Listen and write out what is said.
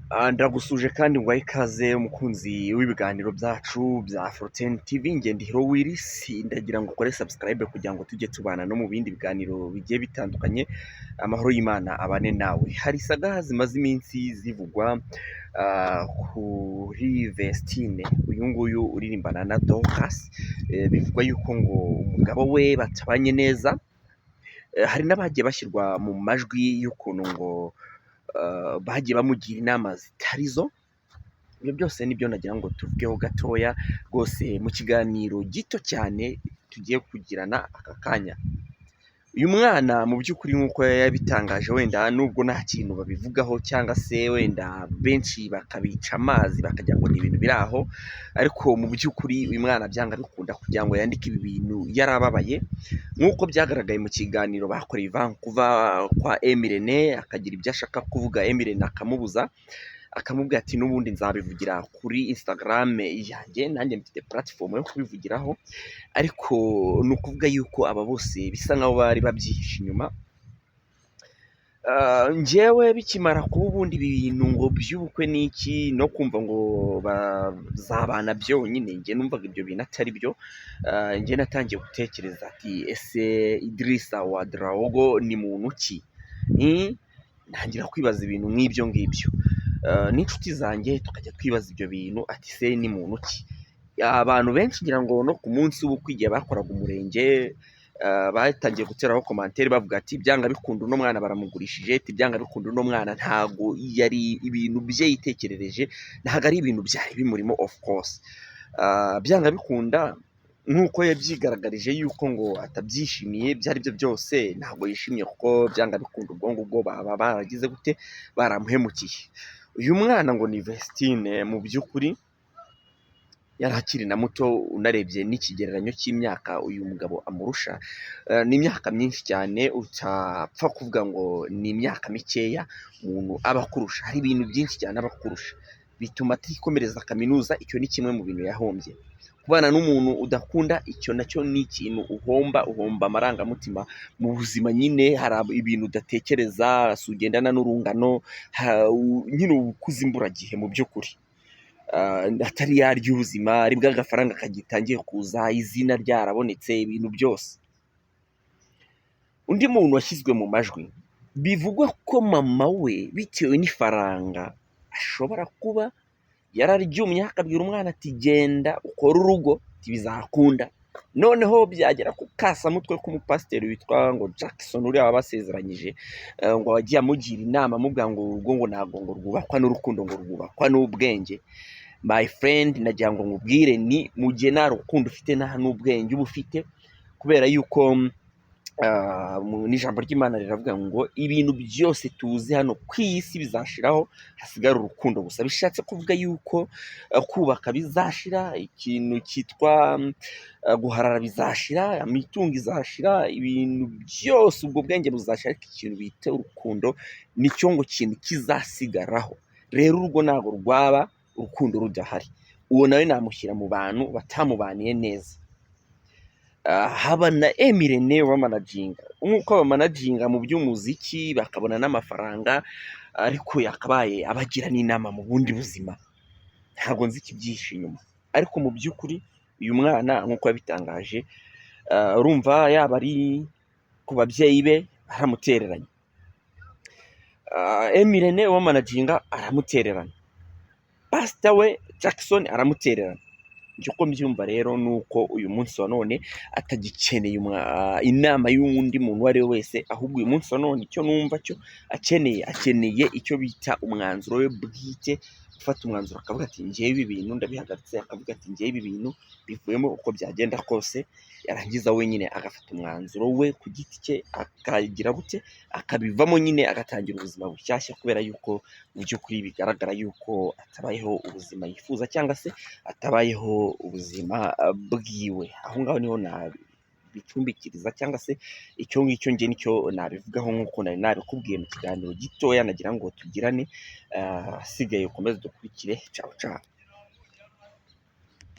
Ndagusuhuje kandi nguhaye ikaze, umukunzi w'ibiganiro byacu bya Fortune TV. Ngendihiro Willis. Ndagira ngo ukore subscribe kugira ngo tujye tubana no mu bindi biganiro bigiye bitandukanye. Amahoro y'Imana abane nawe. Hari saga zimaze iminsi zivugwa kuri Vestine, uyu nguyu uririmbana na Dorcas. Bivugwa yuko ngo umugabo we batabanye neza. Hari n'abagiye bashyirwa mu majwi y'ukuntu ngo bagiye bamugira inama zitari zo. Ibyo byose nibyo nagira ngo tuvugeho gatoya rwose mu kiganiro gito cyane tugiye kugirana aka kanya. Uyu mwana mu by'ukuri, nk'uko yabitangaje, wenda nubwo nta kintu babivugaho cyangwa se wenda benshi bakabica amazi bakagira ngo ni ibintu biri aho, ariko mu by'ukuri uyu mwana byanga bikunda kugira ngo yandike ibi bintu yarababaye, nk'uko byagaragaye mu kiganiro bakoreye i Vancouver kwa Emirene, akagira ibyo ashaka kuvuga, Emirene akamubuza, akamubwira ati: "N'ubundi nzabivugira kuri Instagram yanjye, nanjye mfite platform yo kubivugiraho." Ariko ni ukuvuga yuko aba bose bisa nkaho bari babyihishe inyuma. Njyewe bikimara kuba ubundi ibi bintu ngo by'ubukwe n'iki no kumva ngo bazabana byonyine, njye numvaga ibyo bintu atari byo. Njye natangiye gutekereza ati: "Ese Idrissa Ouedraogo ni muntu ki?" Ntangira kwibaza ibintu nk'ibyo ngibyo. N'inshuti zanjye tukajya twibaza ibyo bintu ati: "Se ni muntu ki?" Abantu benshi, ngira ngo no ku munsi w'ubukwe igihe bakoraga umurenge, batangiye guteraho commentaire bavuga ati: "Byanga bikunda uno mwana baramugurishije," ati: "Byanga bikunda uno mwana ntago yari ibintu bye yitekerereje, ntago ari ibintu byari bimurimo." Of course, byanga bikunda nk'uko yabyigaragarije yuko ngo atabyishimiye, ibyo ari byo byose ntabwo yishimye, kuko byanga bikunda ubwo ngubwo baba baragize gute, baramuhemukiye. Uyu mwana ngo ni Vestine, mu by'ukuri yari akiri na muto. Unarebye n'ikigereranyo cy'imyaka uyu mugabo amurusha, ni imyaka myinshi cyane, utapfa kuvuga ngo ni imyaka mikeya umuntu aba akurusha. Hari ibintu byinshi cyane aba akurusha bituma atikomereza kaminuza. Icyo ni kimwe mu bintu yahombye. Kubana n'umuntu udakunda, icyo nacyo ni ikintu uhomba, uhomba amarangamutima mu buzima nyine. Hari ibintu udatekereza, si ugendana n'urungano nyine, uba ukuze imburagihe mu by'ukuri. Atari yarya ubuzima, aribwo agafaranga kagitangiye kuza, izina ryarabonetse, ibintu byose. Undi muntu washyizwe mu majwi, bivugwa ko mama we bitewe n'ifaranga ashobora kuba yararyumye, akabwira umwana ati: "Genda ukore urugo bizakunda." Noneho byagera ku kasamutwe k'umupasiteri witwa ngo Jackson, uriya wabasezeranyije, ngo wagiye amugira inama, amubwira ngo urugo ngo ntabwo ngo rwubakwa n'urukundo, ngo rwubakwa n'ubwenge. My friend, nagira ngo nkubwire ni mu gihe nta rukundo ufite, nta n'ubwenge uba ufite, kubera yuko n'ijambo ry'Imana riravuga ngo ibintu byose tuzi hano ku isi bizashiraho, hasigara urukundo gusa. Bishatse kuvuga yuko kubaka bizashira, ikintu cyitwa guharara bizashira, imitungo izashira, ibintu byose, ubwo bwenge buzashira, ariko ikintu bita urukundo nicyo ngo kintu kizasigaraho. Rero urugo ntabwo rwaba urukundo rudahari. Uwo nawe namushyira mu bantu batamubaniye neza. Haba na Emirene wamanaginga, nk'uko bamanaginga mu by'umuziki bakabona n'amafaranga, ariko yakabaye abagira n'inama mu bundi buzima. Ntabwo nzi ikibyihishe inyuma, ariko mu by'ukuri uyu mwana nk'uko yabitangaje, urumva yaba ari ku babyeyi be baramutereranye, Emirene wamanaginga aramutererana, pasita we Jackson aramutererana. Njye uko mbyumva rero ni uko uyu munsi wa none atagikeneye inama y'undi muntu uwo ari we wese, ahubwo uyu munsi wa none icyo numva cyo akeneye, akeneye icyo bita umwanzuro we bwite, gufata umwanzuro akavuga ati: "Njyewe ibi bintu ndabihagaritse," akavuga ati: "Njyewe ibi bintu bivuyemo uko byagenda kose." Yarangiza wenyine agafata umwanzuro we ku giti cye, akagira gute, akabivamo nyine, agatangira ubuzima bushyashya, kubera yuko mu by'ukuri bigaragara yuko atabayeho ubuzima yifuza cyangwa se atabayeho ubuzima bwiwe. Aho ngaho niho nabicumbikiriza, cyangwa se icyo ngicyo njye nicyo nabivugaho, nk'uko nari nabikubwiye mu kiganiro gitoya nagira ngo tugirane. Ahasigaye ukomeze dukurikire. Cawu cawu.